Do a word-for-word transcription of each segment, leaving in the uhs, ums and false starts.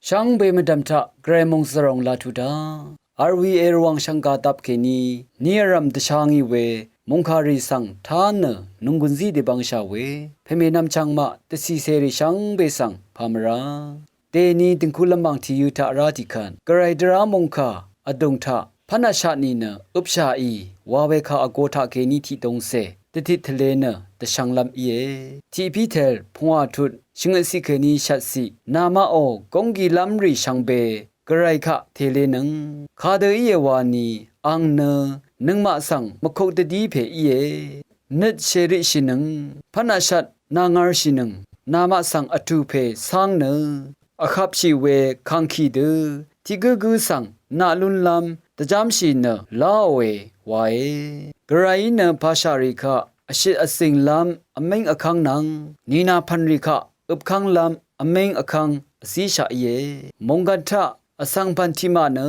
Shvngbe mvdv̀m taq gvray mòngzvròng laq tuq daq, R V A Rvwàng shvngka dap kèní ni vrv̀m dvsha ngì we mòngkàrì svng tá nø nònggùn zí dèbvngshà we pèmènvm chvngmaq dvcìcèrì shvngbe svng pà mvrá. Dèni dø̀ngku lvmàng tìyø taq rá tiqkvt gvray dvrá mòngkà vdùng taq pv́nvshat nìnø øpshàì wa we kà vgō taqkèní tiqdōngcè dvtit tvle nø dvshvnglv́m íe. Tiq Piter pungwà tut shvngøtciq kèní shvtciq, namaqò gónggilv́mrì shvngbe gvray kaq tèlenøng kadø íe wani, ang nø nøngmaq svng mvkuk dvdí pè íe. Nøt shèrøtshìnøng, pv́nvshat nàngarshìnøng, namaq svng vtù pè cáng nø vhapshì we kàngkì dø tiq gǿgǿ svng naq lúnlv́m dvjámshì nø láòe wae. Gvrayí nø pàshàrì kaq vshøt vzìnglv́m vmíng vkv́ng nvng nìnà pv̀nrì kaq øpkv́nglv́m vmíng vkv́ng vzíshaq íe. Mònggv̀n taq vsvng pv̀n tiqmaq nø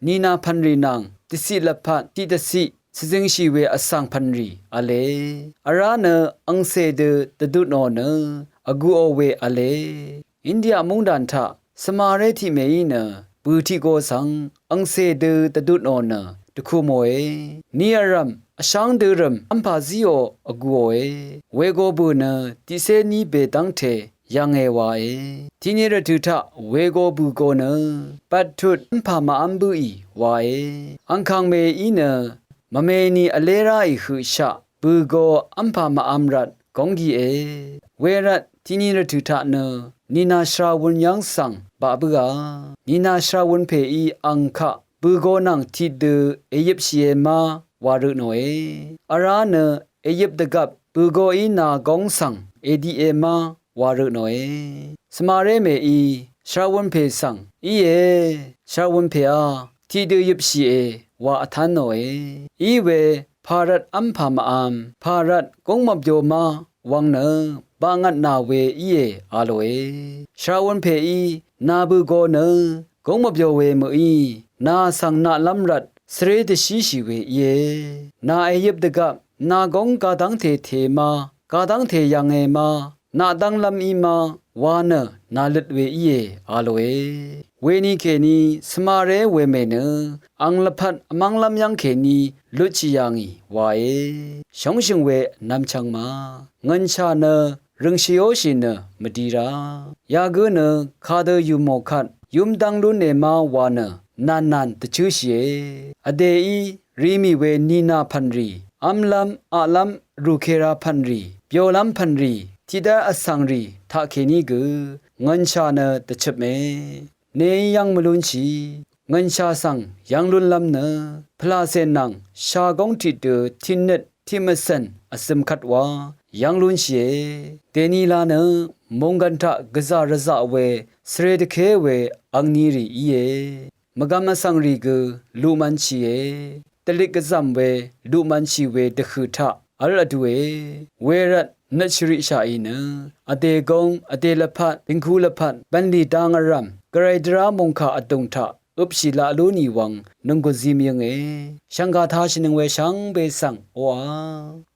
nìnà pv̀nrì nvng dvciq lvpat tiqdvciq shvzingshì we vsvng pv̀nrì v̄le. Vrá nø angcè dø dvdutnò nø vgùò we v̄le. India mungdàn taq svmaré tiq mèí nø bø̀ tiqgo svng angcè dø dvdutnò nø dvkù mòe. Ni vrv̀m vsháng dørø̀m v́mpà zíò vgùòe. Wego bø̀ nø tiqcé ní bè dv́ngte yv̀nge wae. Tiqni rvtø̀ taq wego bø̀ go nø bvttut v́mpà màv́m bǿì wae. Angkàng mèí nø mvmeni vlé ráì høqshaq bø̀ go v́mpà màv́m rvt gónggìe. Wervt tiqni rvtø̀ taq nø nìnà shvrawun yv́ng svng baq bǿà. Nìnà shvrawun pèí ang kaq bø̀ go nvng tiqdø èyøpshìe má wa rø tnòe. Vrá nø èyøp dvgvp bø̀ goí nà góng svng èdiqe má wa rø tnòe. Svmaré mèí shvrawun pè svng íe, shvrawun pèá tiqdø yøpshìe wa vtán nòe. Iwe pà rvt v́mpà màvm, pà rvt góng mvbyo má wvng nø baqngvtnà we íe a lòe. Shvrawun pèí nà bø̀ go nø góng mvbyo we mø̀í nà svng naqlv́m rvt svré dvshíshì we íe. Nà èyøp dvgvp nà góng gadv́ngte te má, gadv́ngte yv̀nge má, naqdv́nglv́m í má wa nø nàløt we íe a lòe. Weni kèní svmaré wemè nø ang lvpat vmv́nglv́m yv́ng kèní lutshì yà ngì wae. Shóngshø̀ng we vnvm chvng ma ngø̀nshà nø rø̀ngshìóshì nø mvdi ra. Yagǿ nø kadø yùmò kvt yúm dv́ng lúne má wa nø nànnàn dvchǿshìe. Vdèí ri mì we nìnà pv̀nrì, v́mlv́m aqlv́m rùkera pv̀nrì, byolv́m pv̀nrì, tiqdv́ vsvngrì taqkèní gø ngø̀nshà nø dvchøpme. Neí yv́ng mvlúnshì. Ngø̀nshà svng yv́ng lúnlv́m nø pvlàcè nvng shagóng tiqdø tiqnøt tiqmvcv̀n vzøm kvt wa yv́ng lúnshìe. Dèni la nø mònggv̀n taq gvzà rvzaq we svre dvké we angnirì íe. Mvgvm vsvngrì gø luqmv̄nshìe. Dvlik gvzv̀m we luqmv̄nshì we dvhø̀ taq v́l vdue. Wervt nøt shvriqshàì nø vdè góng, vdè lvpat, dìngku lvpat, bv̀nlì dang vrv̀m gvray dvrá mòngkà vdùng taq øpshì laq lú nì wvng nònggùn zí mvyǿnge. Shv̀ngkà tāshìnøng we shvngbe svng oqà